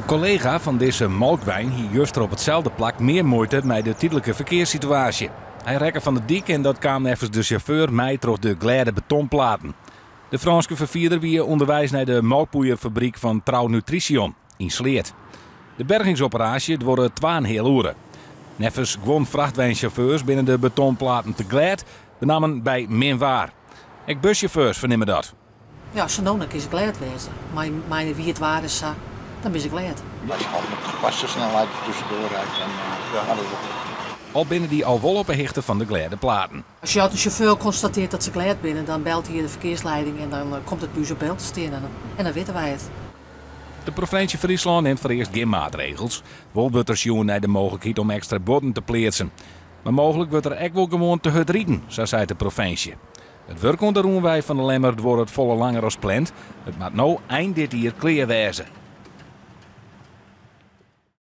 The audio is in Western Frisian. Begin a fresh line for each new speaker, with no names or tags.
In kollega fan dizze molkwein hie juster op itselde plak mear muoite mei de tydlike ferkearssituaasje. Hy rekke fan de dyk en dat kaam neffens de sjauffeur mei troch de glêde betonplaten. De Frânske ferfierder wie ûnderweis nei de molkpoeierfabryk fan Trouw Nutrition yn Sleat. De bergingsoperaasje duorre twaenheal oere. Neffens guon frachtweinsjauffeurs binne de betonplaten te glêd, benammen by min waar. Ek bussjauffeurs fernimme dat.
Ja, sa no dan kin se glêd wêze. Mei mei wiet waar en sa, dan binne se glêd.
As je al met gepaste snelheid tussendoor rijdt, dan ja, dat is wel.
Al binne dy al wol op 'e hichte fan de glêde platen.
As je de sjauffeur konstatearret dat se glêd binne, dan bellet hy de ferkearslieding en dan komt it by ús op byld te stean en dan witte wy it.
De provinsje Fryslân nimt foarearst gjin maatregels. Wol wurdt der sjoen nei de mooglikheid om ekstra buorden te pleatsen. Mar mooglik wurdt der ek wol gewoan te hurd riden, sa seit de provinsje. It wurk oan de rûnwei fan De Lemmer duorret folle langer as pland. It moat no ein dit jier klear wêze.